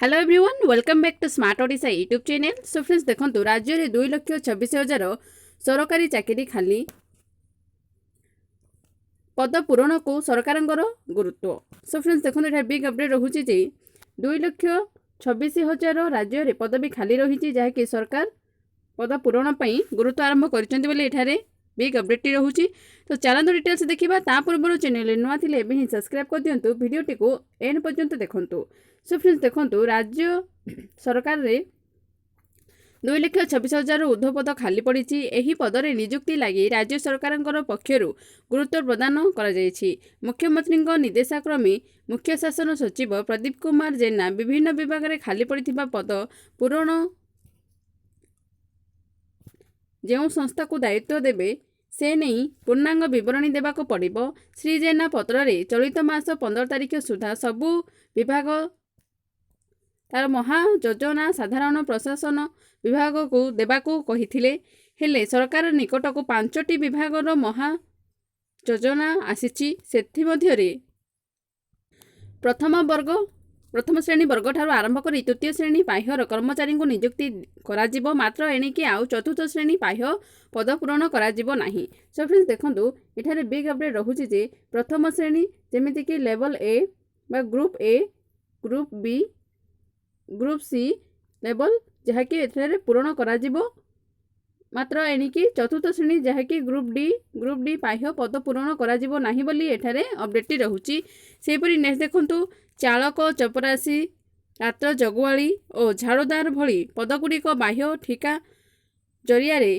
Hello everyone, welcome back to Smart Odisha YouTube channel. So friends, ଦେଖନ୍ତୁ, ରାଜ୍ୟରେ 2,26,000 ସରକାରୀ ଚାକିରି ଖାଲି, ପଦ ପୂରଣକୁ ସରକାରଙ୍କର ଗୁରୁତ୍ୱ। ସୋ ଫ୍ରେଣ୍ଡସ୍, ଦେଖନ୍ତୁ, ଏଠାରେ ବିଗ୍ ଅପଡେଟ୍ ରହୁଛି ଯେ 2,26,000 ରାଜ୍ୟରେ ପଦବୀ ଖାଲି ରହିଛି, ଯାହାକି ସରକାର ପଦ ପୂରଣ ପାଇଁ ଗୁରୁତ୍ୱ ଆରମ୍ଭ କରିଛନ୍ତି ବୋଲି ଏଠାରେ ବିଗ୍ ଅପଡେଟ୍ଟି ରହୁଛି। ତ ଚାଲନ୍ତୁ ଡିଟେଲ୍ସ ଦେଖିବା। ତା ପୂର୍ବରୁ ଚ୍ୟାନେଲରେ ନୂଆ ଥିଲେ ଏବେ ହିଁ ସବସ୍କ୍ରାଇବ୍ କରିଦିଅନ୍ତୁ, ଭିଡ଼ିଓଟିକୁ ଏଣ୍ଡ ପର୍ଯ୍ୟନ୍ତ ଦେଖନ୍ତୁ। ସୋ ଫ୍ରେଣ୍ଡସ୍, ଦେଖନ୍ତୁ, ରାଜ୍ୟ ସରକାରରେ 2,26,000 ଉର୍ଦ୍ଧ୍ୱ ପଦ ଖାଲି ପଡ଼ିଛି। ଏହି ପଦରେ ନିଯୁକ୍ତି ଲାଗି ରାଜ୍ୟ ସରକାରଙ୍କର ପକ୍ଷରୁ ଗୁରୁତ୍ୱ ପ୍ରଦାନ କରାଯାଇଛି। ମୁଖ୍ୟମନ୍ତ୍ରୀଙ୍କ ନିର୍ଦ୍ଦେଶାକ୍ରମେ ମୁଖ୍ୟ ଶାସନ ସଚିବ ପ୍ରଦୀପ କୁମାର ଜେନା ବିଭିନ୍ନ ବିଭାଗରେ ଖାଲି ପଡ଼ିଥିବା ପଦ ପୂରଣ ଯେଉଁ ସଂସ୍ଥାକୁ ଦାୟିତ୍ୱ ଦେବେ, ସେ ନେଇ ପୂର୍ଣ୍ଣାଙ୍ଗ ବିବରଣୀ ଦେବାକୁ ପଡ଼ିବ। ଶ୍ରୀ ଜେନା ପତ୍ରରେ ଚଳିତ ମାସ 15 ତାରିଖ ସୁଦ୍ଧା ସବୁ ବିଭାଗ ତାର ମହାଯୋଜନା ସାଧାରଣ ପ୍ରଶାସନ ବିଭାଗକୁ ଦେବାକୁ କହିଥିଲେ। ହେଲେ ସରକାର ନିକଟକୁ ପାଞ୍ଚଟି ବିଭାଗର ମହାଯୋଜନା ଆସିଛି। ସେଥିମଧ୍ୟରେ ପ୍ରଥମ ଶ୍ରେଣୀ ବର୍ଗଠାରୁ ଆରମ୍ଭ କରି ତୃତୀୟ ଶ୍ରେଣୀ ପାହ୍ୟର କର୍ମଚାରୀଙ୍କୁ ନିଯୁକ୍ତି କରାଯିବ। ମାତ୍ର ଏଣିକି ଆଉ ଚତୁର୍ଥ ଶ୍ରେଣୀ ପାହ୍ୟ ପଦ ପୂରଣ କରାଯିବ ନାହିଁ। ସୋ ଫ୍ରେଣ୍ଡସ୍, ଦେଖନ୍ତୁ, ଏଠାରେ ବିଗ୍ ଅପଡେଟ୍ ରହୁଛି ଯେ ପ୍ରଥମ ଶ୍ରେଣୀ, ଯେମିତିକି ଲେବଲ୍ ଏ ବା group A, group B, group C level, ଯାହାକି ଏଠାରେ ପୂରଣ କରାଯିବ। ମାତ୍ର ଏଣିକି ଚତୁର୍ଥ ଶ୍ରେଣୀ, ଯାହାକି ଗ୍ରୁପ୍ ଡି ପାହ୍ୟ ପଦ ପୂରଣ କରାଯିବ ନାହିଁ ବୋଲି ଏଠାରେ ଅପଡେଟ୍ଟି ରହୁଛି। ସେହିପରି ନେକ୍ସଟ ଦେଖନ୍ତୁ, ଚାଳକ, ଚପରାସି, ରାତ୍ର ଜଗୁଆଳି ଓ ଝାଡ଼ୁଦାର ଭଳି ପଦଗୁଡ଼ିକ ବାହ୍ୟ ଠିକା ଜରିଆରେ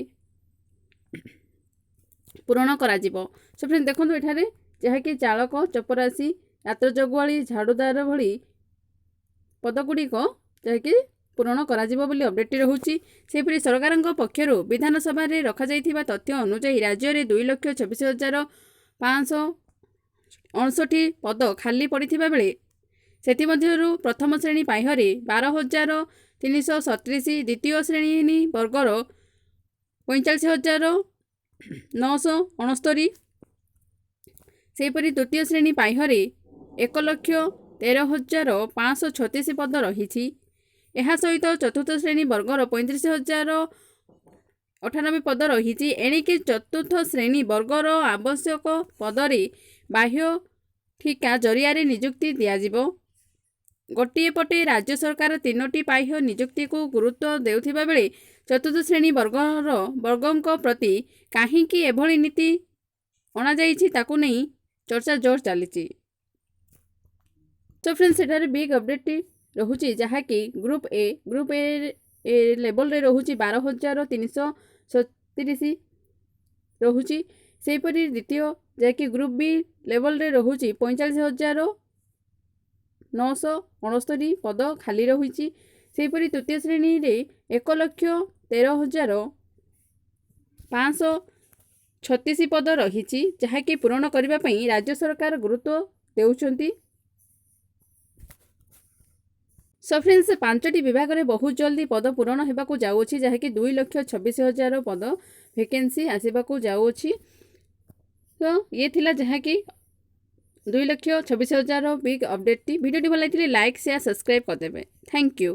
ପୂରଣ କରାଯିବ। ସୋ ଫ୍ରେଣ୍ଡ, ଦେଖନ୍ତୁ, ଏଠାରେ ଯାହାକି ଚାଳକ, ଚପରାସି, ରାତ୍ର ଜଗୁଆଳି, ଝାଡ଼ୁଦାର ଭଳି ପଦଗୁଡ଼ିକ ଯାହାକି ପୂରଣ କରାଯିବ ବୋଲି ଅପଡେଟ୍ଟି ରହୁଛି। ସେହିପରି ସରକାରଙ୍କ ପକ୍ଷରୁ ବିଧାନସଭାରେ ରଖାଯାଇଥିବା ତଥ୍ୟ ଅନୁଯାୟୀ ରାଜ୍ୟରେ 2,26,559 ପଦ ଖାଲି ପଡ଼ିଥିବା ବେଳେ ସେଥିମଧ୍ୟରୁ ପ୍ରଥମ ଶ୍ରେଣୀ ପାହ୍ୟରେ 12,337, ଦ୍ୱିତୀୟ ଶ୍ରେଣୀ ବର୍ଗର 45,969, ସେହିପରି ତୃତୀୟ ଶ୍ରେଣୀ ପାହ୍ୟରେ 1,13,536 ପଦ ରହିଛି। ଏହା ସହିତ ଚତୁର୍ଥ ଶ୍ରେଣୀ ବର୍ଗର 35,098 ପଦ ରହିଛି। ଏଣିକି ଚତୁର୍ଥ ଶ୍ରେଣୀ ବର୍ଗର ଆବଶ୍ୟକ ପଦରେ ବାହ୍ୟ ଠିକା ଜରିଆରେ ନିଯୁକ୍ତି ଦିଆଯିବ। ଗୋଟିଏ ପଟେ ରାଜ୍ୟ ସରକାର ତିନୋଟି ପାହ୍ୟ ନିଯୁକ୍ତିକୁ ଗୁରୁତ୍ୱ ଦେଉଥିବା ବେଳେ ଚତୁର୍ଥ ଶ୍ରେଣୀ ବର୍ଗଙ୍କ ପ୍ରତି କାହିଁକି ଏଭଳି ନୀତି ଅଣାଯାଇଛି, ତାକୁ ନେଇ ଚର୍ଚ୍ଚା ଜୋର ଚାଲିଛି। ତ ଫ୍ରେଣ୍ଡ, ସେଠାରେ ବିଗ୍ ଅପଡେଟ୍ଟି ରହୁଛି, ଯାହାକି ଗ୍ରୁପ୍ ଏ ଲେବଲ୍ରେ ରହୁଛି 12,337 ରହୁଛି। ସେହିପରି ଦ୍ୱିତୀୟ, ଯାହାକି ଗ୍ରୁପ୍ ବି ଲେବଲ୍ରେ ରହୁଛି, 45,969 ପଦ ଖାଲି ରହିଛି। ସେହିପରି ତୃତୀୟ ଶ୍ରେଣୀରେ 1,13,536 ପଦ ରହିଛି, ଯାହାକି ପୂରଣ କରିବା ପାଇଁ ରାଜ୍ୟ ସରକାର ଗୁରୁତ୍ୱ ଦେଉଛନ୍ତି। ସୋ ଫ୍ରେଣ୍ଡସ୍, ପାଞ୍ଚଟି ବିଭାଗରେ ବହୁତ ଜଲ୍ଦି ପଦ ପୂରଣ ହେବାକୁ ଯାଉଅଛି, ଯାହାକି 2,26,000 ପଦ ଭେକେନ୍ସି ଆସିବାକୁ ଯାଉଅଛି। ତ ଇଏ ଥିଲା ଯାହାକି 2,26,000 ବିଗ୍ ଅପଡେଟ୍ଟି। ଭିଡ଼ିଓଟି ଭଲ ଲାଗିଥିଲେ ଲାଇକ୍, ସେୟାର, ସବସ୍କ୍ରାଇବ୍ କରିଦେବେ। Thank you.